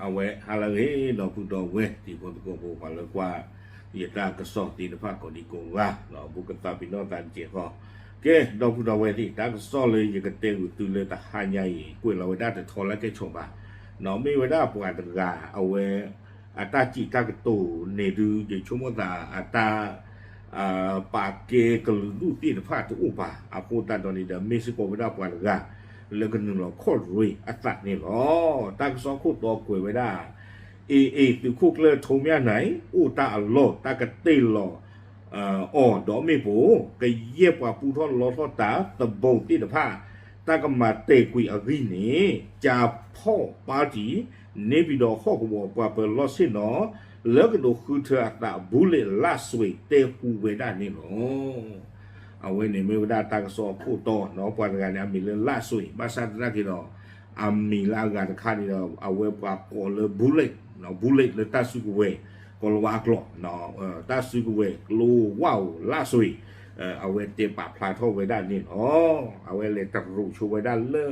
အဝဲဟါလၢအဂ့ၤ ဒီပုၢ်ဒီဝဲၢ်တံၤဖိသကိးဖိ ပှၤလၢကွၢ်ယတၢ်ကစီၣ်သ့ၣ်တဖၣ်ကိးဒံကိးဂၤ ဘူးကသးပ့ၤနီၣ်သးတကဲးဃီ. ကဲ ဒီပုၢ်ဒီဝဲၢ်သ့ၣ် တၢ်ကစီၣ်လၢယကတဲဂုာ်သုလၢတဟါညါအံၤ ကွဲးလီၤဝဲဒၣ်တထီလၢကဲဆိးဘၣ်, မ့ၢ်ဝဲဒၣ်ပှၤတဂၤ အဝဲ အတၢ်စံးတၢ်ကတိၤန့ၣ်ဒုး ယဆိကမိၣ်သးအတၢ် ပာ်ကဲကလုာ်ဒူၣ်သ့ၣ်တဖၣ်တအိၣ်ဘၣ်. အဃိသတးဒီးန့ၣ်ဒီး မ့ၢ်စ့ၢ်ကီးဝဲဒၣ်ပှၤတဂၤ လၢကနုာ်လီၤခီၣ်ရ့အသးန့ၣ်လီၤ. တၢ်ကစီၣ်ခိၣ်တီကွဲးဝဲဒၣ် AA သုးခိၣ်ကျၢၢ်ထိးမၠၣ်နဲၣ် အိၣ်တၢ်အလီၢ် တၢ်ကတ့ၢ်လီၤ အီၤဒီးမ့ၣ်ပိၢ် ကယဲၢ်ပှၤပူထီၣ်လီထီၣ်တၢ်သဘိးသ့ၣ်တဖၣ် တၢ်ကမၤတဲာ်ကွံာ်အဂံၢ်န့ၣ် ကၠၤဖီၣ်ပၣ်တံၣ် န့ၣ်ပၠံၤဒီးဟီၣ်ကဝီၤပှၤပၢၤလီၢ်ဆ့ၣ်နီၤ လၢကဒိးဃုထၢအသး ဘူးလ့ၣ်လၣ်စွ့ၤ တဲဟူဝဲဒၣ်န့ၣ်လီၤ. အဝဲန့ၣ်မ့ၢ်ဝဲဒၣ်တၢ်ကစီၣ်အခိၣ်တီနီၤ, ပှၤတဂၤန့ၣ် အမံၤလၢလၣ်စွ့ၤ ဘၣ်ဆၣ်သနာ်က့ဒီး အမံၤလၢအဂၤတခါန့ၣ်ဒီး အဝဲပှၤကိးလၢ bullet, bullet လၢတၢ်စုကဝဲၤ ကိးလီၤဝါအကျိာ် တၢ်စုကဝဲၤကျိဝၣ်ဧိၤလၣ်စွ့ၤ အဝဲတဲပာ်ဖျါထီၣ်ဝဲဒၣ်န့ၣ်လီၤ. အဝဲလဲၤတရူးဆိဝဲဒၣ်လၢ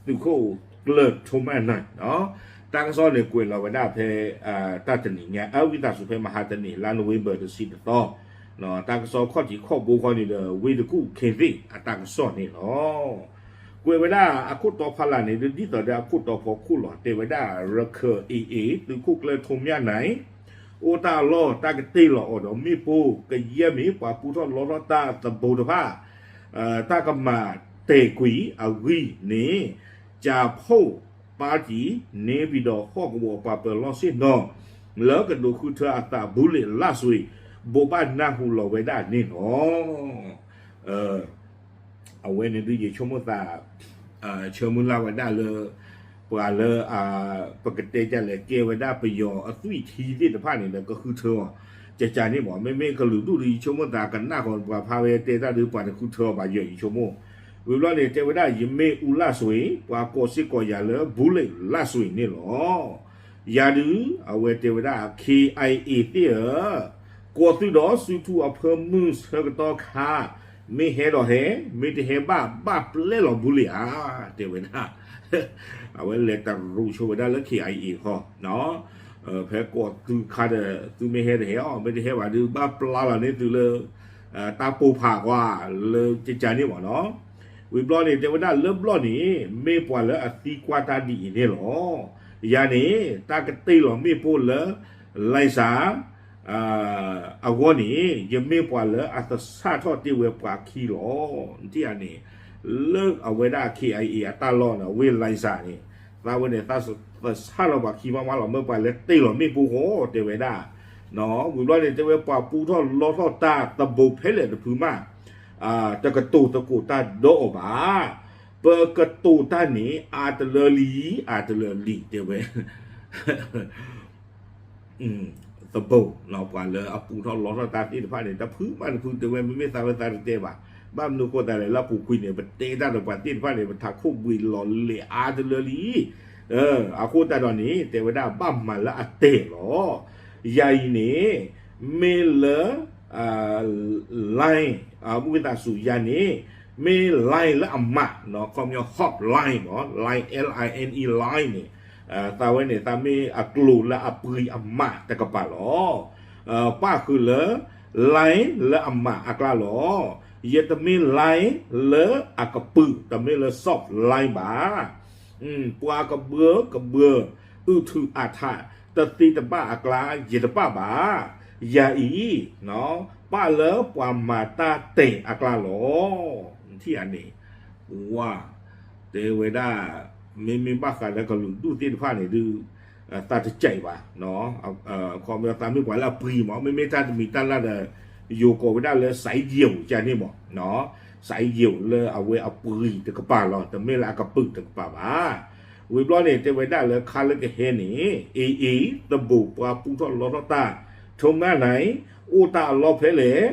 သုးခိၣ်ကျၢၢ်ထိးမၠၣ်နဲၣ် တၢ်ကစီၣ်န့ၣ်ကွဲးလီၤဝဲဒၣ်ဖဲ တၢ်တနံၤညါ အဝံသးစူၤဖဲမဟါတနံၤ လါနိၣ်ဝ့ဘၢၣ်တဆံတသီ တၢ်ကစီၣ်ခီၣ်ထံးခီၣ်ဘိခီန့ၣ်ဒီး ဝ့ၢ်တကူၣ်ခ့သ့ၣ်အတၢ်ကစီၣ်န့ၣ်လီၤ. ကွဲးဝဲဒၣ်အခိၣ်တီဖးလၢ်န့ၣ် ဒ်သိးဒီးအခိၣ်တီဖီခိၣ်လီၤ. တဲဝဲဒၣ် ရခၢၣ် AA သုးခိၣ်ကျၢၢ်ထိးမၠၣ်နဲၣ် အိၣ်တၢ်အလီၢ် တၢ်ကတ့ၢ်လီၤအီၤဒီးမ့ၣ်ပိၢ် ကယဲၢ်မ့ၢ်ပှၤပူထီၣ်လီထီၣ်တၢ်သဘိးတဖၣ် တၢ်ကမၤတဲာ်ကွံာ်အဂံၢ်န့ၣ် ကၠၤဖီၣ်ပၣ်တံၣ် န့ၣ်ပၠံၤဒီးဟီၣ်ကဝီၤပှၤပၢၤလီၢ်ဆ့ၣ်နီၤ လၢကဒိးဃုထၢအသး ဘူးလ့ၣ်လၣ်စွ့ၤ ဘိးဘၣ်နၢ်ဟူလီၤဝဲဒၣ်န့ၣ်လီၤ. အဝဲန့ၣ်ဒုးယဆိကမိၣ်သး ဆၢမုၢ်လၢ်ဝဲဒၣ်လၢ ပှၤလၢ ပကတဲဒ်လဲၣ် ကဲဝဲဒၣ်ပယီၤအသွံၣ်ထံသ့ၣ်တဖၣ်န့ၣ်ဒီး ကဃုထၢအီၤ ကကန့ၣ်မး မ့မ့ၢ်ကလုာ်ဒူၣ်ဒီး ယဆိကမိၣ်သးကနၣ်ဃီ ပှၤဖးဝဲတဲတၢ်ဒီး ပှၤတဃုထၢအီၤဘၣ် ယဲယဆိကမိၣ်. ဝံၤဘျီန့ၣ် တဲဝဲဒၣ် ယမ့ၢ်အူလၣ်စွ့ၤ ပှၤကိးစ့ၢ်ကီးယၤလၢ ဘူးလ့ၣ်လၣ်စွ့ၤန့ၣ်လီၤ. ယၤဒုး အဝဲတဲဝဲဒၣ် KIA သ့ၣ်ဧၢ ကိးသုဒီးစုထူအဖၢမုၢ်ဆၢကတီၢ်ခါ မ့ၢ်ဟဲဒီးဟဲ မ့ၢ်တဟဲဘၣ် ဘၣ်ပျဲလီၤဘူးလ့ၣ်ဧါ တဲဝဲဒၣ်. အဝဲလဲၤတရူးဆိဝဲဒၣ်လၢ KIA ဃီ ဖဲကိးသုခါဒီး သုမ့ၢ်ဟဲတဟဲအီၤ မ့ၢ်တဟဲဘၣ်ဒုး ဘၣ်ပျဲလီၤန့ၢ်သုလၢ တၢ်ပိၢ်ဖးကွၢ်လၢကကန့ၣ်မးနီၤ. ဝံၤဘျီန့ၣ် တဲဝဲဒၣ်လၢဘျီန့ၣ် မ့ၢ်ပှၤလၢအသံကွၢ်တၢ်ဒ်အံၤန့ၣ်လီၤ. ယၤန့ၣ် တၢ်ကတ့ၢ်လီၤမ့ၣ်ပိၢ်လၢ လံစၢ် အဂီၢ်န့ၣ် ယမ့ၢ်ပှၤလၢအသဆၣ်ထီၣ်တ့ၢ်ဝဲပှၤခံလီၤ. နထံၣ်ဧါန့ၣ် လၢအဝဲဒၣ် KIA အတၢ်လီၢ်န့ၣ် ဝ့ၢ်လံစၢ်န့ၣ် သးဝဲန့ၣ် သဆၣ်လီၤပှၤခံမးမးလီၤ မ့ၢ်ပှၤလၢတ့ၢ်လီၤမ့ၣ်ပိၢ်ဃီ တဲဝဲဒၣ်. ဝံၤဘျီန့ၣ် တဲဝဲပှၤပူထီၣ်လီထီၣ်တၢ်သဘိးဖဲလဲၣ်တဖုမး တကတိၤသကိးတၢ်ဒီးအီၤဘၣ်. ပကတိၤတၢ်န့ၣ် အါတလၢလံ အါတလၢလံ တဲဝဲ သဘိး ပှၤလၢအပူထီၣ်လီထီၣ်တၢ်သ့ၣ်တဖၣ်န့ၣ် တဖုမးတဖုတဲဝဲ မ့မ့ၢ်သးဝဲသးတတဲဘၣ်. ဘၣ်မနုၤဃိသတးလဲၣ် လၢအပူၤကွံာ်န့ၣ် ပတဲတၢ်ဒီးပှၤသ့ၣ်တဖၣ်န့ၣ် ပထးခိၣ်ဘှံးလီၤလဲၤအါတလၢလံ. အဃိသတးဒီးန့ၣ် တဲဝဲဒၣ်ဘၣ်မၤလၢအတဲာ်လီၤ. ယၤအံၤန့ၣ် မ့ၢ်လၢ line မုၢ်သးစူၤယၤန့ၣ် မ့ၢ် line လၢအမး ခီပညီ hotline မး line, L I N E line န့ၣ် သးဝဲန့ၣ် သးမ့ၢ်အကျိၤလၢအပှံၤအမးတကပၤလီၤ. ပၣ်ဃုာ်လၢ line လၢအမးအကျါလီၤ. ယတမ့ၢ် line လၢအကပုာ် တမ့ၢ်လၢ soft line ဘၣ်. ပှၤကဘၢကဘၢ အုထုးအထး တသ့တဘၣ်အကျါ ယတပၣ်ဘၣ်. ယၤအံၤ ပၣ်လၢပှၤမၤတၢ်တဲာ်အကျါလီၤ. နထံၣ်ဧါန့ၣ် ဝါ တဲဝဲဒၣ် မ့မ့ၢ်ဘၣ်ဃးလၢကလုာ်ဒူၣ်သ့ၣ်တဖၣ်န့ၣ်ဒုး သးတကဲးဘၣ်. ခီပညီသးမ့ၢ်ပှၤလၢအပှံၤမး မ့မ့ၢ်တၢ်တမံၤတၢ်လၢ်ဒီး ယိၤကိးဝဲဒၣ်လၢ စးယိၤ ကန့ၣ်မး စးယိၤလၢအဝဲအပှံၤတကပၤလီၤ တမ့ၢ်လၢအကပုာ်တကပၤဘၣ်. ဝံၤဘျီန့ၣ် တဲဝဲဒၣ်လၢခါလၢကဟဲန့ၣ် AA သဘိးပှၤပူထီၣ်လီထီၣ်တၢ် ထိးမၠၣ်နဲၣ် အိၣ်တၢ်အလီၢ်ဖဲလဲၣ်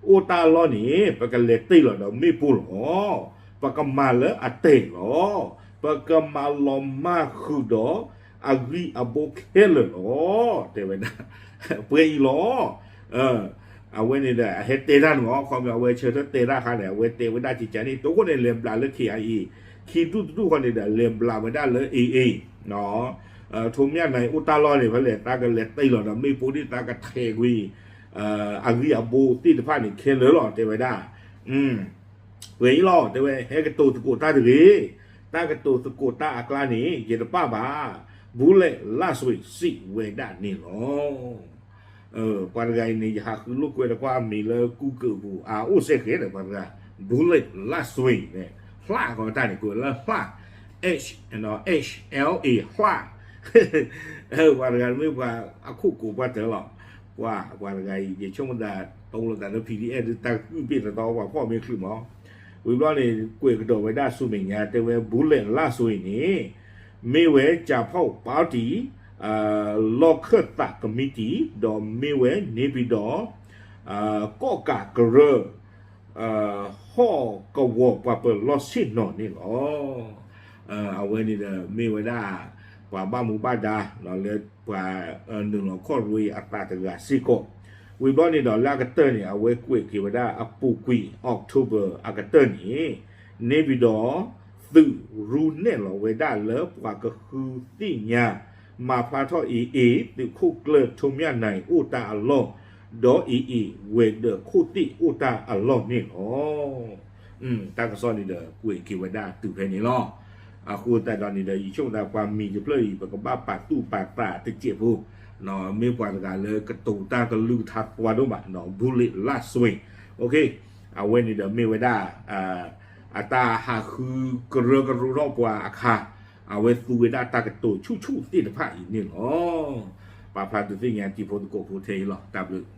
အိၣ်တၢ်အလီၢ်န့ၣ် ပကလဲၤတ့ၢ်လီၤဒီးမ့ၣ်ပိၢ်လီၤ. ပကမၤလၢအတဲာ်လီၤ. ပကမၤလီၤမၢ်ဃုာ်ဒီးအဂံၢ်အဘိခဲလၢာ်လီၤ တဲဝဲဒၣ် ပှဲၤအံၤလီၤ. အဝဲန့ၣ်ဒီး အဟဲတဲတၢ်န့ၣ်မး ခီပညီအဝဲဆၢထၢၣ်တဲတၢ်အခါန့ၣ် အဝဲတဲဝဲဒၣ်ကကန့ၣ် တိခိၣ်န့ၣ် လဲၤဘျးလၢ KIA ခံဒူၣ်တဒူၣ်ဃီန့ၣ်ဒီး လဲၤဘျးဝဲဒၣ်လၢ AA နီၤ, ထိးမၠၣ်နၢၤအိၣ်တၢ်လီၢ်န့ၣ် ဖဲလဲၣ် သးကလဲၤတ့ၢ်လီၤဒီး မ့ၣ်ပိၢ်ဒ်သးကထဲးကွံာ် အဂံၢ်အဘါသ့ၣ်တဖၣ်န့ၣ် ခဲလၢာ်လီၤ တဲဝဲဒၣ်. ပှဲၤအံၤလီၤ တဲဝဲ ဟဲကတိၤသကိးတၢ်တဂ့ၤ, တၢ်ကတိၤသကိးတၢ်အကျါန့ၣ် ယတပၣ်ဘၣ်, ဘူလဲၣ်လၢစွ့ၤစံးဝဲဒၣ်န့ၣ်လီၤ. ပှၤတဂၤအံၤန့ၣ် ယဟးဃုလိာ်ကွဲဒီးကွၢ်အမံၤလၢ Google ပူၤ အအိၣ်စဲဃဲဒီး ပှၤတဂၤ ဘူလဲၣ်လၢစွ့ၤန့ၣ် ဖျးကီးတၢ်န့ၣ် ကွဲးလၢဖျး H, H L A ဖျး ပှၤတဂၤမ့ၢ်ပှၤအခိၣ်ကိးပှၢ်တၢၢ်လီၤ. ပှၤ ပှၤတဂၤအံၤ ယဆိကမိၣ်သး တိလိာ်သးလၢ PDF ဒ်တၢ်ဂုၢ်ဘ့ၣ်တတီ ပှၤဖီၣ်မ့ၢ်ချုးမး. ဝံၤဘျီန့ၣ် ကွဲးကဒီးဝဲဒၣ်ဆူမဲာ်ညါ တဲဝဲ ဘူလဲၣ်လၢစွ့ၤန့ၣ် မ့ၢ်ဝဲ ကၠၣ်ဖီၣ်ပၣ်တံၣ် လီၢ်ခၢၣ်သးကမံးတံာ် ဒီးမ့ၢ်ဝဲ န့ၣ်ပံၤဒီး ကီၣ်ကးကရၢ ဟီၣ်ကဝီၤပှၤပၢၤလီၢ်ဆ့ၣ်နီၤန့ၣ်လီၤ. အဝဲန့ၣ်ဒီးမ့ၢ်ဝဲဒၣ် ပှၤဘၣ်မူဘၣ်ဒါ လၢပှၤနုာ်လီၤခီၣ်ရ့အသးတဂၤစ့ၢ်ကီး. ဝံၤဘျီန့ၣ်ဒီးလၢအကတၢၢ်န့ၣ် အဝဲကွဲးက့ၤဝဲဒၣ်အပူၤကွံာ် October အကတၢၢ်န့ၣ် န့ၣ်ပံၤဒီး သုးရူနဲၣ်လီၤဝဲဒၣ်လၢပှၤကဃုသ့ၣ်ညါ မၤဖျါထီၣ် AA သုးခိၣ်ကျၢၢ်ထိးမၠၣ်နၢၤအိၣ်တၢ်အလီၢ် ဒီး AA ဝဲၤဒၢးခိၣ်သ့ၣ်အိၣ်တၢ်အလီၢ်န့ၣ်လီၤ. တၢ်ကစီၣ်န့ၣ်ဒီး ကွဲးက့ၤဝဲဒၣ်တုၤဖဲန့ၣ်လီၤ. အဃိသတးဒီးန့ၣ်ဒီး ယဆိကမိၣ်သးပှၤမံၤတဖျၢၣ်အံၤ ပကဘၣ်ပာ်သူၣ်ပာ်သးတစဲးဖိ မ့ၢ်ပှၤတဂၤလၢကတိၤတၢ်ကလုၢ်ကထါသွါဒိၣ်မး ဘူလဲၣ်လၢစွ့ၤ အဝဲန့ၣ်ဒီးမ့ၢ်ဝဲဒၣ် အတၢ်ဟးဃုကရၢကရိထီၣ်ပှၤအခါ အဝဲသူဝဲဒၣ်တၢ်ကတိၤဆူၣ်ဆူၣ်သ့ၣ်တဖၣ်အံၤန့ၣ်လီၤ. ပာ်ဖျါဒုးသ့ၣ်ညါတံၤဖိသကိးဖိထဲအံၤလီၤ. တၢ်ဘျုး